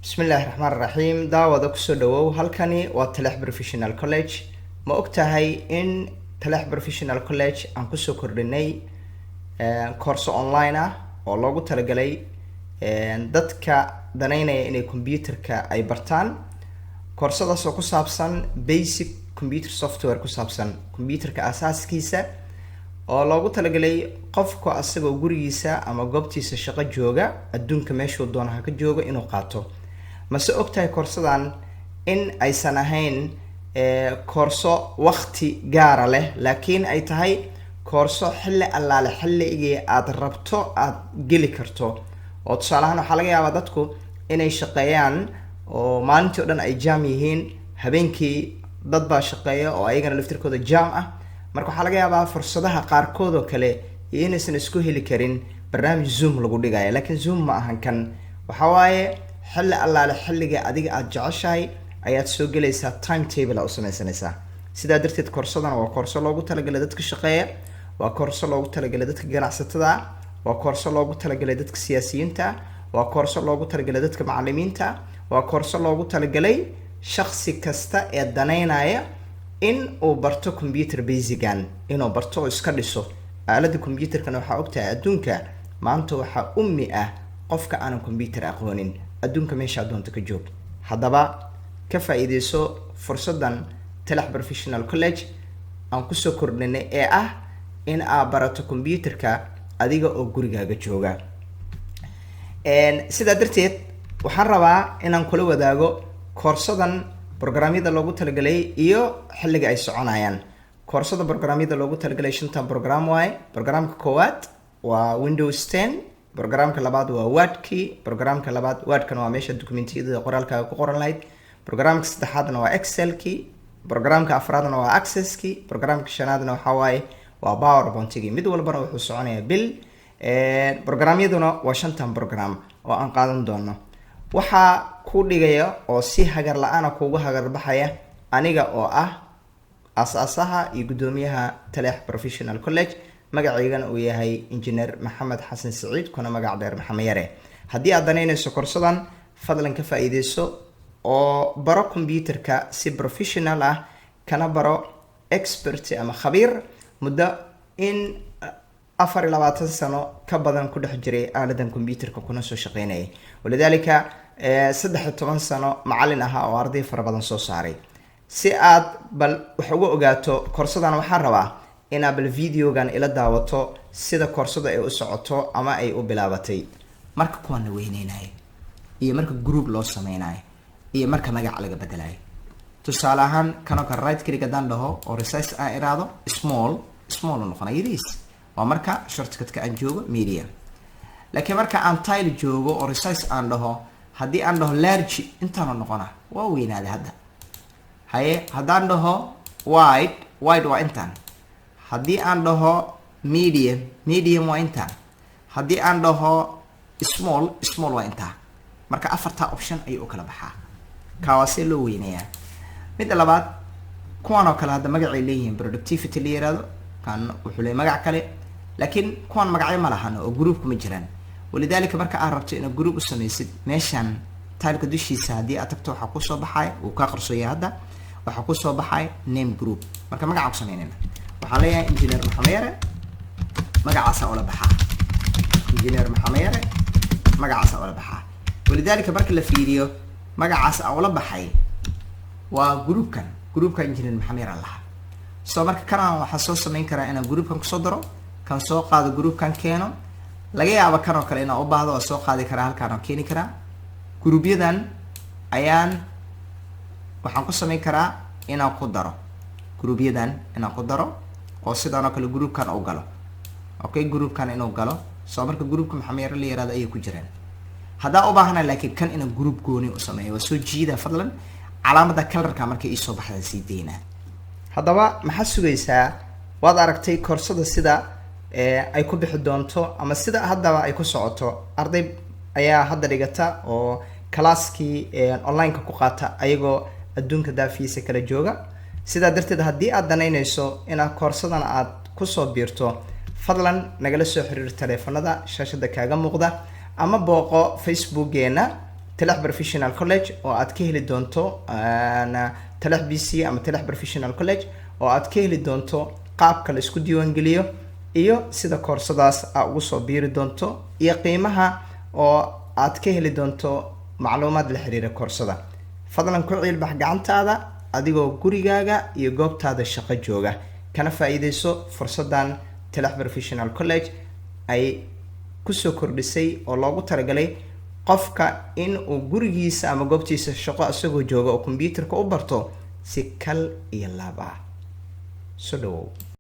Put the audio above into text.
Bismillaahi raxmaan raxiim. Daawada, kusoo dhawow. Halkani waa Talex Professional College. Ma og tahay in Talex Professional College aan kusoo kordhinay course online ah oo loogu talagalay dadka daneynaya inay computerka ay bartaan? Koorsadaas oo ku saabsan basic computer software, ku saabsan computerka asaaskiisa, oo loogu talagalay qofka asagoo gurigiisa ama goobtiisa shaqo jooga, adduunka meeshuu doona ha ka joogo, inuu qaato. Mase ogtahay koorsadan in aysan ahayn koorso wakti gaara leh, laakiin ay tahay koorso xilli allaale xilligii aada rabto aada geli karto? Oo tusaale ahaan, waxaa laga yaabaa dadku inay shaqeeyaan oo maalintii o dhan ay jam yihiin, habeenkii dad baa shaqeeya oo ayagana laftirkooda jam ah. Marka waxaa laga yaabaa fursadaha qaarkood oo kale iyo inaysan isku heli karin barnaamij Zoom lagu dhigaya. Laakiin Zoom ma ahan kan. Waxa waaye xilli allaale xilliga adiga aada jeceshahay ayaad soo gelaysaa, time table aa u sameysanaysaa. Sidaa darteed, koorsadan waa koorso loogu talagalay dadka shaqeeya, waa koorso loogu talagalay dadka ganacsatada ah, waa koorso loogu talagalay dadka siyaasiyiinta ah, waa koorso loogu talagalay dadka macalimiinta ah, waa koorso loogu talagalay shaksi kasta ee daneynaya in uu barto computer basic-gan, inuu barto oo iska dhiso aaladda computerkana. Waxaa ogtahay adduunka maanta waxaa ummi ah qofka aanan computer aqoonin, adduunka meeshaa doonta ka joog. Haddaba ka faa-iideyso fursaddan Talex Professional College aan kusoo kordhinay ee ah in aad barato computerka adiga oo gurigaaga jooga. Sidaa darteed, waxaan rabaa inaan kula wadaago koorsadan programyada loogu talagalay iyo xilliga ay soconayaan. Koorsada programyada loogu talagalay shantan program waaye. Programka koowaad waa Windows 10, programka labaad waa Wordkii, programka labaad Wordkana waa meesha documentiyada qoraalkaaga ku qoran lahayd, programka saddexaadna waa Excelkii, programka afraadna waa Accesskii, programka shanaadna waxaa waaye waa PowerPointigii. Mid walbana wuxuu soconayaa bil. Programyaduna waa shantan program oo aan qaadan doono. Waxaa ku dhigaya oo si hagar la-aana kuugu hagar baxaya aniga oo ah aas-aasaha iyo guddoomiyaha Talex Professional College, magaciygana uu yahay Engineer Maxamed Xasan Saciid, kuna magac dheer Maxamed Yare. Haddii aad danaynayso korsadan, fadlan ka faa-iideyso oo baro computerka si professional ah, kana baro expert ama khabiir muddo in 24 sano ka badan ku dhex jiray aaladan computerka, kuna soo shaqeynayay, walidaalika 13 sano macalin ahaa oo arday fara badan soo saaray. Si aad bal wax uga ogaato koorsadan, waxaan rabaa inaad bal videogan ila daawato sida koorsada ay u socoto ama ay u bilaabatay. Marka kuwaan la weyneynayo iyo marka group loo sameynayo iyo marka magac laga bedelayo, tusaale ahaan, kanoo kale right click haddaan dhaho oo resize aan iraado, small small u noqonaya, yariis waa marka shortcutka aan joogo medium. Laakiin marka aan tile joogo oo resize aan dhaho, haddii aan dhaho large, intaanu noqona, waa weynaaday hadda. Haye, haddaan dhaho wide, wide waa intaan. Haddii aan dhaho medium, medium waa intaan. Haddii aan dhaho small, small waa intaa. Marka afartaa option ayuu u kala baxaa. Kawaasee loo weynayaa. Midda labaad, kuwan oo kale hadda magacay leeyihiin productivity la yihahdo, kan wuxuu leeyahy magac kale, laakiin kuwan magacyo ma lahan oo groupka ma jiraan. Walidaalika, marka aad rabto inaad group u samaysid, meeshan tileka dushiisa haddii aad tagto, waxaa kusoo baxaya, wuu kaa qarsooya hadda, waxaa kusoo baxaya name group. Marka magacaan ku sameynayna, waxaan leeyahay Engineer Maxamed Yare, magacaasa ula baxaa. Engineer Maxamed Yare magacaasa ula baxaa. Walidaalika, marka la fiiriyo magacaas aan ula baxay waa groupkan, groupka Engineer Maxamed Yare lahaa. So marka kanaan waxaa soo sameyn karaa inaan groupkan kusoo daro, kan soo qaado, groupkan keeno. Laga yaabo kan oo kale inaan u baahdo, waa soo qaadi karaa, halkaan oo keeni karaa. Groupyadan ayaan waxaan ku sameyn karaa inaan ku daro groupyadan, inaan ku daro oo sidaan oo kale groupkan u galo. Okay, groupkan inuu galo. So marka groupka Maxamed Yare la yirahdo ayay ku jiraan. Haddaa u baahana laakiin kan inaan group gooni u sameeyo, waa soo jiida fadlan calaamada colorka, markay iisoo baxda sii daynaa. Haddaba maxaa sugaysaa? Waad aragtay koorsada sida ay ku bixi doonto ama sida haddaba ay ku socoto. Arday ayaa hadda dhigata oo classkii online-ka ku qaata ayagoo adduunka daafihiisa kala jooga. Sidaa darteed, haddii aad danaynayso inaad koorsadan aad kusoo biirto, fadlan nagala soo xiriir taleefanada shaashada kaaga muuqda ama booqo Facebookgeena. Taleex Professional College oo aad ka heli doonto, Taleex PC ama Taleex Professional College oo aad ka heli doonto qaabka la isku diiwaangeliyo iyo sida koorsadaas aa ugu soo biiri doonto iyo qiimaha oo aad ka heli doonto macluumaad la xiriira koorsada. Fadlan ku ciilbax gacantaada adigoo gurigaaga iyo goobtaada shaqo jooga, kana faa-iideyso fursaddan Taleex Professional College ay kusoo kordhisay oo loogu talagalay qofka in uu gurigiisa ama goobtiisa shaqo isagoo jooga oo computerka u barto si kal iyo laab ah. Soo dhawow.